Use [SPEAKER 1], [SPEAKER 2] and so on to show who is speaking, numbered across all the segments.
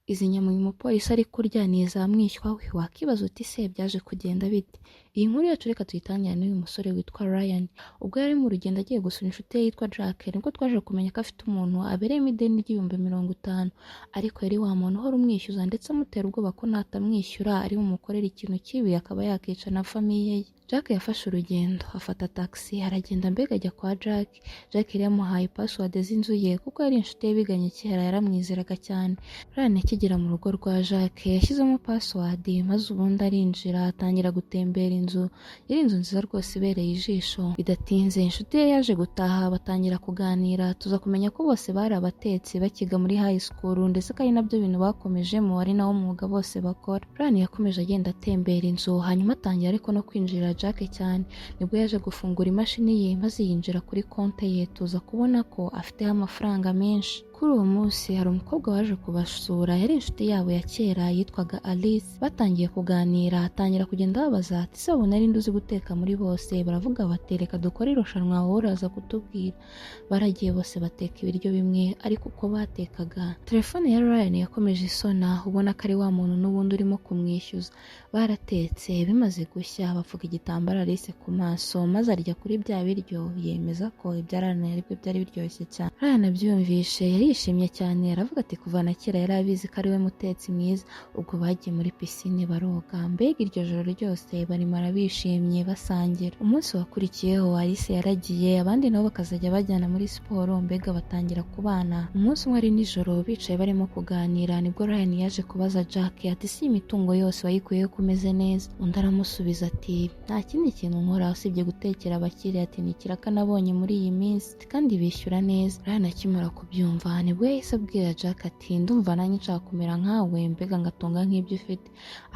[SPEAKER 1] Izi nyama uyu mupolisi ari kurya ni iza mwishywa we. Wakibaza uti: "Se byaje kugenda bite?" Iyi nkuru yacu reka tuyitangire n'uyu musore witwa Ryan. Ubwo yari mu rugendo agiye gusura inshuti ye yitwa Jack, nibwo twaje kumenya ko afite umuntu abereyemo ideni ry'ibihumbi 50, ariko yari wa muntu uhora umwishyuza, ndetse amutera ubwoba ko natamwishyura ari bumukorere ikintu kibi, akaba yakica na famille ye. Jack yafashe urugendo, afata taxi, aragenda, mbega ajya kwa Jack. Jack yari yamuhaye password z'inzu ye kuko yari inshuti ye biganye kera, yaramwizeraga cyane. Ryan akigera mu rugo rwa Jack yashyizemo password, maze ubundi arinjira, atangira gutembera inzu. Yari inzu nziza rwose ibereye ijisho. Bidatinze inshuti ye yaje gutaha, batangira kuganira, tuza kumenya ko bose bari abatetsi bakiga muri high school, ndetse ko ari nabyo bintu bakomejemo, ari nawo mwuga bose bakora. Ryan yakomeje agenda atembera inzu, hanyuma atangira ariko no kwinjirira Jack cyane. Nibwo yaje gufungura imashini ye, maze yinjira kuri konte ye, tuza kubona ko afiteho amafaranga menshi. Kuri uwo munsi hari umukobwa waje kubasura, yari inshuti yabo ya kera yitwaga Alice. Batangiye kuganira, atangira kugenda babaza ati: "Se babona ari uzi guteka muri bose?" Baravuga bati: "Reka dukore irushanwa, wowe uraza kutubwira." Baragiye bose bateka ibiryo bimwe, ariko uko batekaga telefone ya Ryan yakomeje isona, ubona ko ari wa muntu n'ubundi urimo kumwishyuza. Baratetse, bimaze gushya bapfuka igitambaro Alice ku maso, maze arya kuri bya biryo, yemeza ko ibya Ryan aribyo byari biryoshye cyane. Ryan abyumvishe yarishimye cyane, aravuga ati kuva na kera yari abizi ko ari we mutetsi mwiza. Ubwo bagiye muri pisine baroga, mbega iryo joro ryose barimara bishimye, basangira. Umunsi wakurikiyeho Alice yaragiye, abandi nabo bakazajya bajyana muri siporo, mbega batangira kubana. Umunsi umwe ari nijoro bicaye barimo kuganira, nibwo Ryan yaje kubaza Jack ati: "Si imitungo yose wayikuyeho ko umeze neza?" Undi aramusubiza ati: "Nta kindi kintu nkora usibye gutekera abakiriya," ati: "Ni ikiraka nabonye muri iyi minsi kandi bishyura neza." Ryan akimara kubyumva nibwo yahise abwira Jack ati: "Ndumva nanjye nshaka kumera nkawe, mbega ngatunga nk'ibyo ufite."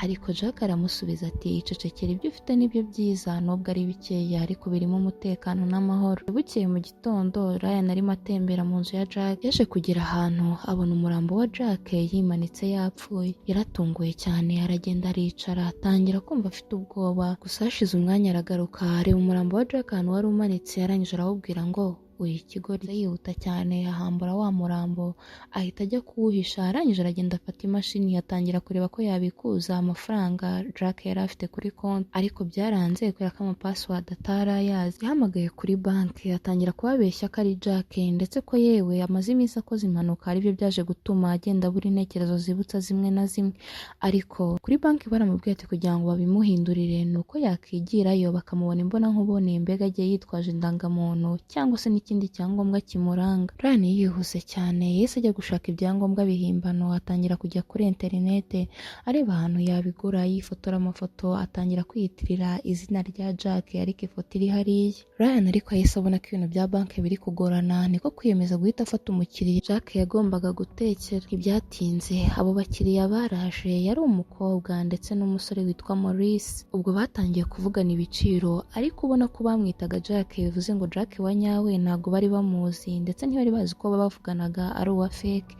[SPEAKER 1] Ariko Jack aramusubiza ati: "Icecekere, ibyo ufite nibyo byiza, nubwo ari bikeya ariko birimo umutekano n'amahoro." Bukeye mu gitondo Ryan arimo atembera mu nzu ya Jack, yaje kugera ahantu abona umurambo wa Jack yimanitse yapfuye. Yaratunguwe cyane, aragenda aricara, atangira kumva afite ubwoba. Gusa hashize umwanya aragaruka, areba umurambo wa Jack ahantu wari umanitse, arangije arawubwira ngo: "Uri ikigoryi." Yihuta cyane ahambura wa murambo, ahita ajya kuwuhisha. Arangije aragenda afata imashini, atangira kureba ko yabikuza amafaranga Jack yari afite kuri konti, ariko byaranze kubera ko amapassword atari ayazi. Yahamagaye kuri banki, atangira kubabeshya ko ari Jack, ndetse ko yewe amaze iminsi akoze impanuka, aribyo byaje gutuma agenda abura intekerezo zibutsa zimwe na zimwe. Ariko kuri banki baramubwiye ati kugira ngo babimuhindurire ni uko yakigirayo bakamubona imbonankubone, mbega agiye yitwaje indangamuntu cyangwa se n'ikindi cyangombwa kimuranga. Ryan yihuse cyane yahise ajya gushaka ibyangombwa bihimbano, atangira kujya kuri interinete areba ahantu yabigura, yifotora amafoto, atangira kwiyitirira izina rya Jack, ariko ifoto iri hariya. Ryan ariko yahise abona ko ibintu bya banki biri kugorana, niko kwiyemeza guhita afata umukiriya Jack yagombaga gutekera. Ntibyatinze abo bakiriya baraje, yari umukobwa ndetse n'umusore witwa Maurice. Ubwo batangiye kuvugana ibiciro, ariko ubona ko bamwitaga Jack, bivuze ngo Jack wa nyawe ntabwo bari bamuzi, ndetse ntibari bazi ko bavuganaga ari uwa fake.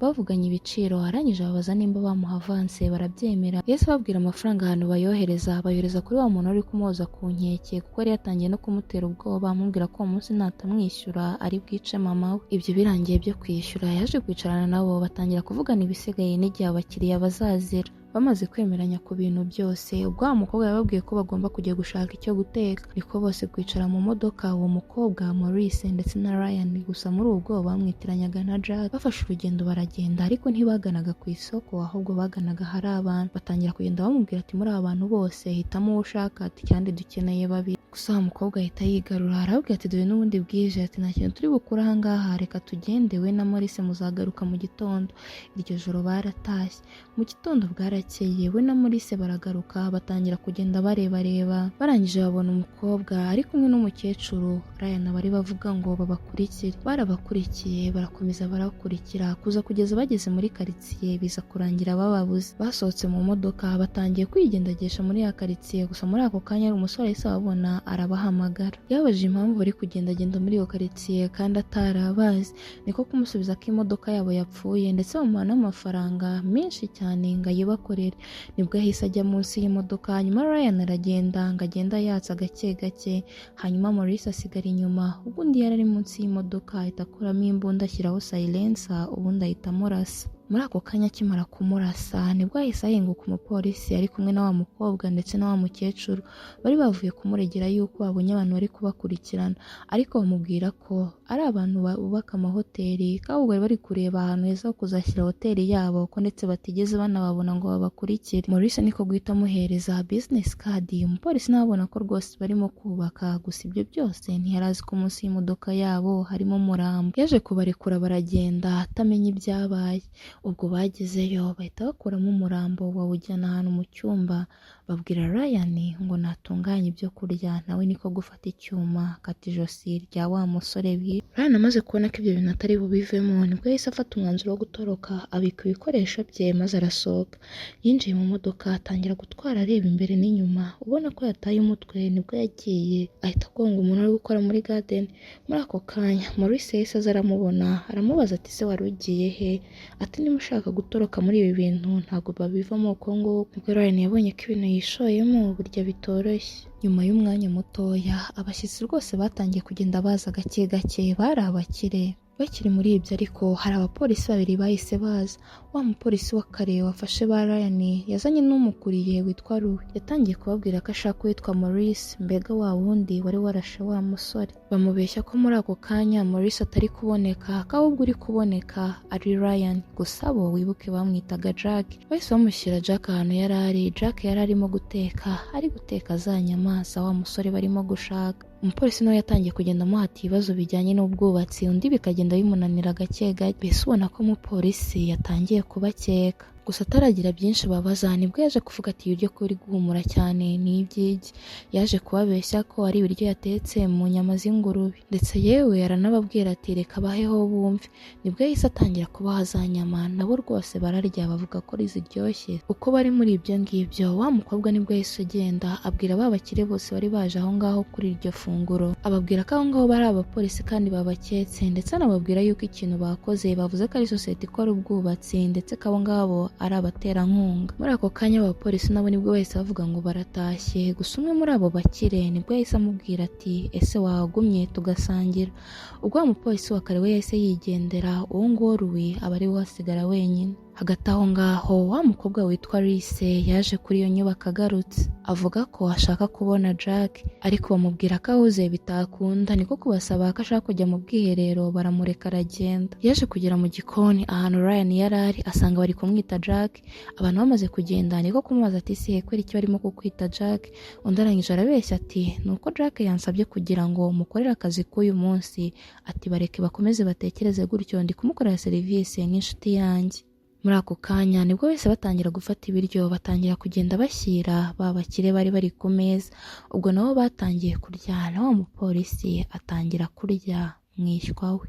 [SPEAKER 1] Bavuganye ibiciro, arangije ababaza nimba bamuha avance, barabyemera. Yahise ababwira amafaranga ahantu bayohereza, bayohereza kuri wa muntu wari kumuhoza ku nkeke, kuko yari yatangiye no kumutera ubwoba amubwira ko uwo munsi natamwishyura ari bwice mama we. Ibyo birangiye byo kwishyura, yaje kwicarana nabo, batangira kuvugana ibisigaye n'igihe abakiriya bazazira. Bamaze kwemeranya ku bintu byose, ubwo wa mukobwa yababwiye ko bagomba kujya gushaka icyo guteka, niko bose kwicara mu modoka, uwo mukobwa, Maurice ndetse na Ryan. Gusa muri ubwo bamwitiranyaga na Jack. Bafashe urugendo baragenda, ariko ntibaganaga ku isoko, ahubwo baganaga ahari abantu. Batangira kugenda bamubwira ati: "Muri aba bantu bose hitamo uwo ushaka," ati: "Kandi dukeneye babiri." Gusa wa mukobwa ahita yigarura, arababwira ati: "Dore n'ubundi bwije," ati: "Nta kintu turi bukure aha ngaha, reka tugende, we na Maurice muzagaruka mu gitondo." Iryo joro baratashye, mu gitondo bwarakeye we na Maurice baragaruka, batangira kugenda barebareba. Barangije babona umukobwa ari kumwe n'umukecuru. Ryan bari bavuga ngo babakurikire, barabakurikiye, barakomeza barakurikira kuza kugeza bageze muri karitsiye, biza kurangira bababuze. Basohotse mu modoka, batangiye kwigendagesha muri ya karitsiye. Gusa muri ako kanya hari umusore yahise ababona, arabahamagara. Yabajije impamvu bari kugendagenda muri iyo karitsiye kandi atarabazi, niko kumusubiza ko imodoka yabo yapfuye, ndetse bamuha n'amafaranga menshi cyane ngo ayibakorere. Nibwo yahise ajya munsi y'imodoka, hanyuma Ryan aragenda ngo agenda yatsa gake gake, hanyuma Maurice asigara inyuma. Ubundi yari ari munsi y'imodoka, ahita akuramo imbunda, ashyiraho silencer, ubundi ahita amurasa. Muri ako kanya akimara kumurasa, nibwo yahise ahinguka umupolisi ari kumwe na wa mukobwa ndetse na wa mukecuru bari bavuye kumuregera yuko babonye abantu bari kubakurikirana, ariko bamubwira ko ari abantu bubaka amahoteli, ko ahubwo bari bari kureba ahantu heza ho kuzashyira hoteli yabo, ko ndetse batigeze banababona ngo babakurikire. Maurice niko guhita amuhereza business card. Umupolisi nawe abona ko rwose barimo kubaka, gusa ibyo byose ntiyari azi ko munsi y'imodoka yabo harimo umurambo. Yaje kubarekura baragenda atamenya ibyabaye. Ubwo bagezeyo bahita bakuramo umurambo, bawujyana ahantu mu cyumba, babwira Ryan ngo natunganye ibyo kurya, nawe niko gufata icyuma akata ijosi rya wa musore bi. Ryan amaze kubona ko ibyo bintu atari bubivemo, nibwo yahise afata umwanzuro wo gutoroka, abika ibikoresho bye maze arasohoka. Yinjiye mu modoka atangira gutwara areba imbere n'inyuma, ubona ko yataye umutwe. Nibwo yagiye ahita agonga umuntu uri gukora muri garden. Muri ako kanya Maurice yahise aza aramubona, aramubaza ati: "Se wari ugiye he?" Ati: "Niba ushaka gutoroka muri ibi bintu, ntabwo babivamo uko nguko." Nibwo Ryan yabonye ko ibintu yishoyemo burya bitoroshye. Nyuma y'umwanya mutoya, abashyitsi rwose batangiye kugenda baza gake gake, bari abakire. Bakiri muri ibyo ariko, hari abapolisi babiri bahise baza. Wa mupolisi wa kare wafashe ba Ryan yazanye n'umukuriye witwa Louis. Yatangiye kubabwira ko ashaka uwitwa Maurice, mbega wa wundi wari warashe wa musore. Bamubeshya ko muri ako kanya Maurice atari kuboneka, ko ahubwo uri kuboneka ari Ryan. Gusa bo wibuke bamwitaga Jack. Bahise bamushyira Jack ahantu yari ari. Jack yari arimo guteka, ari guteka za nyama za wa musore barimo gushaka. Umupolisi nawe yatangiye kugenda amuhata ibibazo bijyanye n'ubwubatsi, undi bikagenda bimunanira gake gake. Mbese ubona ko umupolisi yatangiye kubakeka, gusa ataragira byinshi babaza, nibwo yaje kuvuga ati: "Ibiryo ko biri guhumura cyane ni iby'igi?" Yaje kubabeshya ko ari ibiryo yatetse mu nyama z'ingurube, ndetse yewe aranababwira ati: "Reka baheho bumve." Nibwo yahise atangira kubaha za nyama, nabo rwose bararya, bavuga ko ziryoshye. Uko bari muri ibyo ngibyo, wa mukobwa nibwo yahise agenda abwira ba bakire bose bari baje aho ngaho kuri iryo funguro, ababwira ko aho ngaho bari abapolisi kandi babaketse, ndetse anababwira yuko ikintu bakoze, bavuze ko ari sosiyete ikora ubwubatsi, ndetse ko abo ngabo ari abaterankunga. Muri ako kanya abapolisi nabo nibwo bahise bavuga ngo baratashye. Gusa umwe muri abo bakire nibwo yahise amubwira ati: "Ese wagumye tugasangira?" Ubwo wa mupolisi wa kare we yahise yigendera, uwo nguwo Louis aba ari we uhasigara wenyine. Hagati aho ngaho, wa mukobwa witwa Lise yaje kuri iyo nyubako agarutse avuga ko ashaka kubona Jack, ariko bamubwira ko ahuze bitakunda, niko kubasaba ko ashaka kujya mu bwiherero, baramureka aragenda. Yaje kugera mu gikoni ahantu Ryan yari ari, asanga bari kumwita Jack. Abantu bamaze kugenda niko kumubaza ati: "Se kubera iki barimo kukwita Jack?" Undi arangije arabeshya ati: "Nuko Jack yansabye kugira ngo mukorere akazi k'uyu munsi." Ati: "Bareke bakomeze batekereze gutyo, ndi kumukorera serivisi nk'inshuti yanjye." Muri ako kanya nibwo bose batangira gufata ibiryo, batangira kugenda bashyira ba bakire bari bari ku meza. Ubwo nabo batangiye kurya, na wa mupolisi atangira kurya mwishywa we.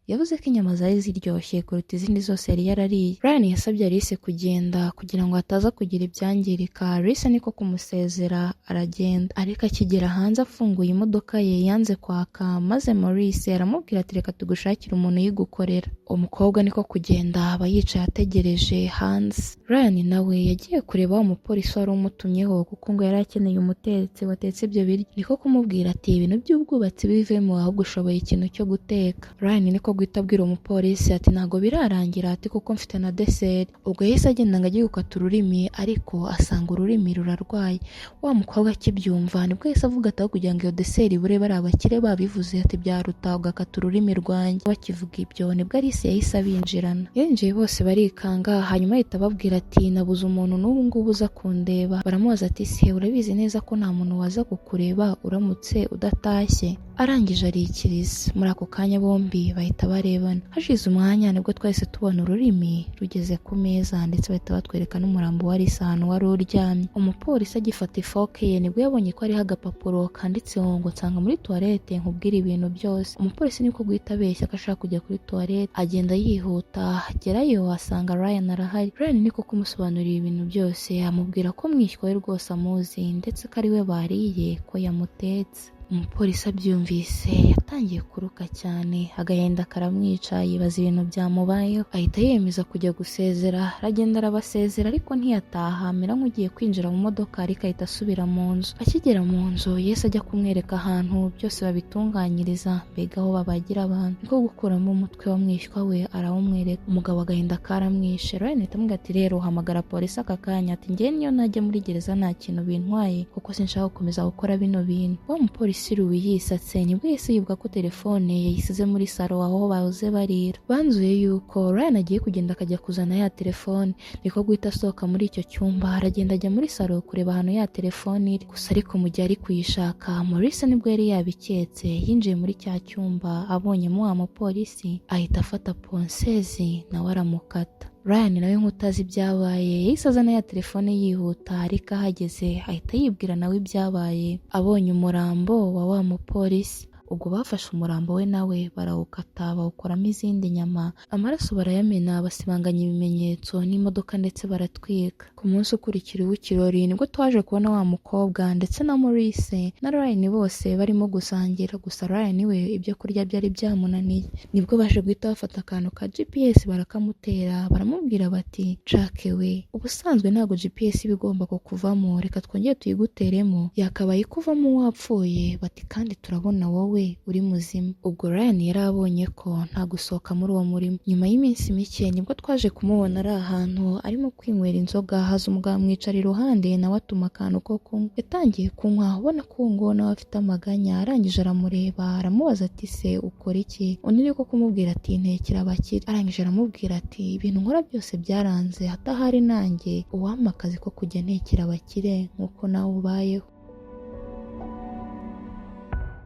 [SPEAKER 1] Yavuze ko inyama zari ziryoshye kuruta izindi zose yari yarariye. Ryan yasabye Alice kugenda kugira ngo ataza kugira ibyangirika. Alice niko kumusezera aragenda, ariko akigera hanze afunguye imodoka ye yanze kwaka, maze Maurice aramubwira ati: "Reka tugushakire umuntu uyigukorera." Umukobwa niko kugenda, aba yicaye ategereje hanze. Ryan nawe yagiye kureba wa mupolisi wari umutumyeho, kuko ngo yari akeneye umutetsi watetse ibyo biryo, niko kumubwira ati: "Ibintu by'ubwubatsi bivemo, ahubwo ushoboye ikintu cyo guteka." Ryan niko guhita abwira umupolisi ati: "Ntabwo birarangira," ati, "kuko mfite na dessert." Ubwo yahise agenda ngo agiye gukata ururimi, ariko asanga ururimi rurarwaye. Wa mukobwa akibyumva nibwo yahise avuga ati: "Aho kugira ngo iyo dessert ibure bari abakire babivuze," ati, "byaruta ugakata ururimi rwanjye." Bakivuga ibyo nibwo Alice yahise abinjirana. Yinjiye bose barikanga, hanyuma ahita ababwira ati: "Nabuze umuntu n'ubu ngubu uza kundeba." Baramubaza ati: "Se urabizi neza ko nta muntu waza kukureba uramutse udatashye?" Arangije arikiriza. Muri ako kanya bombi bahita barebana. Hashize umwanya nibwo twahise tubona ururimi rugeze ku meza, ndetse bahita batwereka n'umurambo wa Alice ahantu wari uryamye. Umupolisi agifata ifoke ye nibwo yabonye ko hariho agapapuro kanditseho ngo: "Nsanga muri toilette nkubwire ibintu byose." Umupolisi niko guhita abeshya ko ashaka kujya kuri toilette, agenda yihuta, agerayo asanga Ryan arahari. Ryan niko kumusobanurira ibintu byose, amubwira ko mwishywa we rwose amuzi, ndetse ko ari we bariye, ko yamutetse. Umupolisi abyumvise yatangiye kuruka cyane, agahinda karamwica, yibaza ibintu byamubayeho, ahita yiyemeza kujya gusezera. Aragenda arabasezera, ariko ntiyataha, amera nk'ugiye kwinjira mu modoka, ariko ahita asubira mu nzu. Akigera mu nzu, Yesu ajya kumwereka ahantu byose babitunganyiriza, mbega aho babagira abantu, niko gukuramo umutwe wa mwishywa we arawumwereka. Umugabo agahinda karamwishe. Ryan ahita amubwira ati: "Rero hamagara polisi aka kanya," ati: "Njye niyo najya muri gereza nta kintu bintwaye, kuko sinshaka gukomeza gukora bino bintu." Wa mupolisi Louis yisatse, nibwo yahise yibuka ko telefone yayisize muri salo aho bahoze barira. Banzuye yuko Ryan agiye kugenda akajya kuzana ya telefone, niko guhita asohoka muri icyo cyumba, aragenda ajya muri salo kureba ahantu ya telefone iri. Gusa ariko mu gihe ari kuyishaka, Maurice nibwo yari yabiketse, yinjiye muri cya cyumba abonyemo wa mupolisi, ahita afata ponceuse nawe aramukata. Ryan nawe nk'utazi ibyabaye yahise azana ya telefone yihuta, ariko ahageze ahita yibwira nawe ibyabaye abonye umurambo wa wa mupolisi. Ubwo bafashe umurambo we nawe barawukata, bawukoramo izindi nyama, amaraso barayamena, basibanganya ibimenyetso n'imodoka, ndetse baratwika. Ku munsi ukurikira uw'ikirori nibwo twaje kubona wa mukobwa ndetse na Maurice na Ryan bose barimo gusangira. Gusa Ryan we ibyo kurya byari byamunaniye. Nibwo baje guhita bafata akantu ka GPS barakamutera, baramubwira bati: "Jack we, ubusanzwe ntabwo GPS iba igomba kukuvamo, reka twongere tuyiguteremo, yakabaye ikuvamo wapfuye," bati: "Kandi turabona wowe uri muzima." Ubwo Ryan yari abonye ko nta gusohoka muri uwo murimo. Nyuma y'iminsi mike nibwo twaje kumubona ari ahantu arimo kwinywera inzoga, haza umugabo amwicara iruhande, nawe atuma akantu ko kunywa. Yatangiye kunywa ubona ko uwo nguwo nawe afite amaganya. Arangije aramureba, aramubaza ati: "Se ukora iki?" Undi niko kumubwira ati: "Ntekera abakire." Arangije aramubwira ati: "Ibintu nkora byose byaranze, hatahari nanjye uwampa akazi ko kujya ntekera abakire nk'uko nawe ubayeho."